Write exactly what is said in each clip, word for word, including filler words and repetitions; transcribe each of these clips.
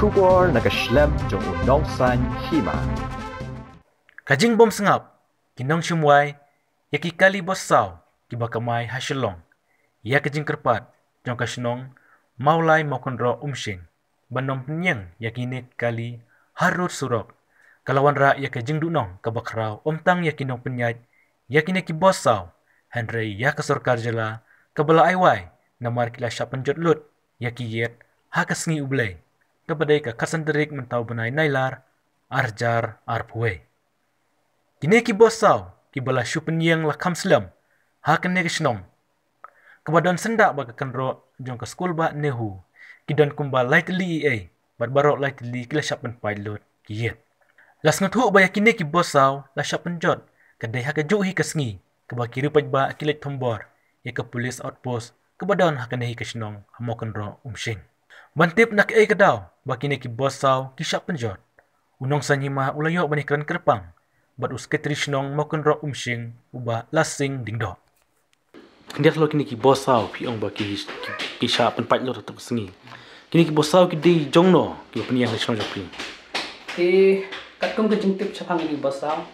Khubor na ka shlem jong u Nongsaiñ Hima. Ka jingbym sngap ki nongshim wai ïa ki kali bossaw kiba kamai ha Shillong ïa ka jingkyrpad jong ka shnong Mawlai Mawkynroh Umshing ban ym pynïeng ïa kine ki kali harud surok ka la wanrah ïa ka jingduhnong kaba khraw ym tang ïa ki nongpynïaid ïa kine ki bossaw hynrei ïa ka sorkar jylla kaba la ai wai namar ki la shah pynjot lut ïa ki ïit ha ka sngi U Blei kaba dei ka khatsan tarik mynta u bnai Nailar arhajar arphew wei. Kine ki bossaw kiba la shu pynïeng la kham slem ha kane ka shnong kaba don syndah bad ka kynroh jong ka skul bah NEHU ki don kumba lai tylli eiei bad baroh lai tylli ki la shah pynpait lut ki ïit. La sngewthuh ba ïa kine ki bossaw la shah pynjot ka dei ha kajuh hi ka sngi kaba ki riewpaidbah ki leit thombor ïa ka police outpost kaba don ha kane hi ka shnong ha Mawkynroh Umshing ban tip na kaei ka daw ba kine ki bossaw ki shah pynjot. U Nongsaiñ Hima u la ïoh ban ïakren kyrpang bad u Secretary Shnong Mawkynroh Umshing u Bah Lasing Diengdoh. Khyndiat halor kine ki bossaw phi ong ba ki, ki, ki shah pynpait lut ha kato ka sngi. Kine ki bossaw ki dei jong no kiba pynïeng ha shnong jong phi? Te katkum ka jingtip shaphang kine ki bossaw,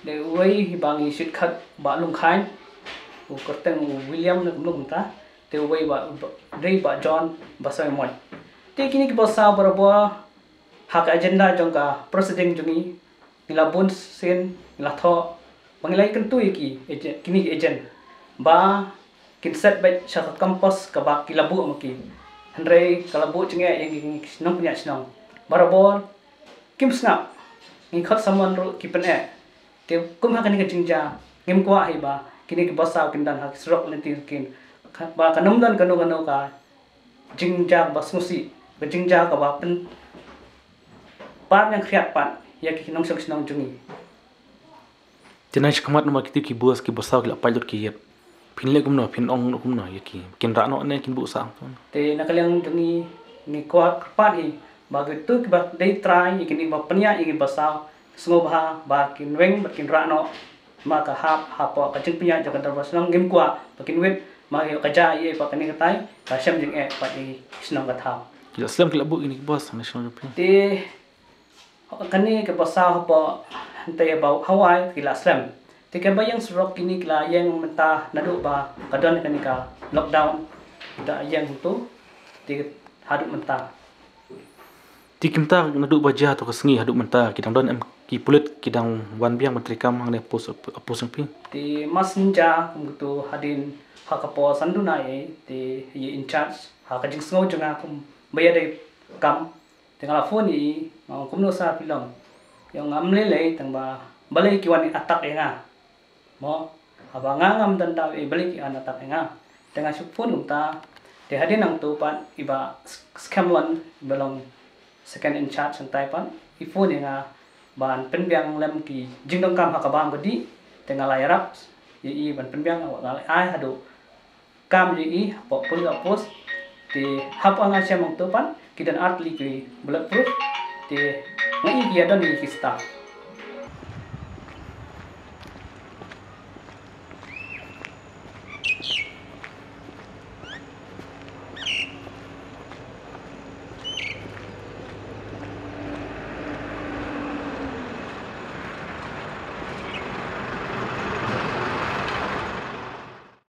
dei uwei hi ba ngi shit khat Bah Lungkhaiñ, u kyrteng u William ne kumno kumta, te uwei bah, dei Bah John Basaiawmoit. Te kine ki bossaw barabor ha ka agenda jong ka proceeding jong ngi, ngi la bun sien ngi la thoh ba ngi la ïakyntu ïa ki agent, kine ki agent ba kin set beit sha ka campus kaba ki la buh ma ki. Hynrei ka la buh jingeh ïa ngi, ngi ki nongpynïaid shnong. Barabor kim sngap, ngi khot summon ruh ki pyneh. Te kum ha kane ka jingjia ngim kwah hi ba kine ki bossaw kin don ha ki surok lynti kin, ba kan ym don kano kano ka jingjia ba sngewsih, ka jingjia kaba pyn, pat ñiangkhriat pat ïa ki nongshong shnong jong ngi. Te nang shakhmat namar kito ki bos, ki bossaw ki la pait lut ki ïit, phin leh kumno, phin ong kumno ïa ki, kin rah noh ne kin buh sah? Te na ka liang jong ngi, ngi kwah kyrpad hi ba kito kiba dei trai ïa kine ba pynïaid ïa ki bossaw, sngewbha ba kin weng bad kin rah noh. Ma ka hap hapoh ka jingpynïaid jong ka dorbar shnong, ngim kwah ba kin wit ma ka jia ïa ba kane katai ka shem jingeh pat ïa ki shnong ka thaw. Ki la slem ki la buh kine ki bos ha shnong jong phi? Te kane ka bossaw hapoh hangtai ba Hawaii ki la slem. Te kaba ïeng surok kine ki la ïeng mynta naduh ba ka don kane ka lockdown, ki da ïeng tu. Te haduh mynta Te kumta naduh ba jia to ka sngi haduh mynta ki dang don em ki pulit ki dang wan biang ban treikam hangne ha post, ha post jong phi? Te mas nja kum kito hadien ha ka por san duna ei, te ïa in charge ha ka jingsngew jong nga kum ba ïadei kam, te nga la phone ïa i, nga ong kumno sa phi long. Ïa nga ym lei lei tang ba balei ki wan attack ïa nga. Mo, haba nga ngam don daw ei balei ki wan attack ïa nga. Te nga shu phone kumta. Te hadien nangto pat i Bah Skemlon ba long second in charge hangtai pat i phone ïa nga ban pynbiang lem ki jingdonkam ha ka bam ka dih. Te nga la ïarap ïa i ban pynbiang, nga la ai haduh kam ïa i hapoh police outpost. Te hapoh nga shem hangto pat ki don artylli ki bulletproof. Te nga i ki ïa don ïa ki staff.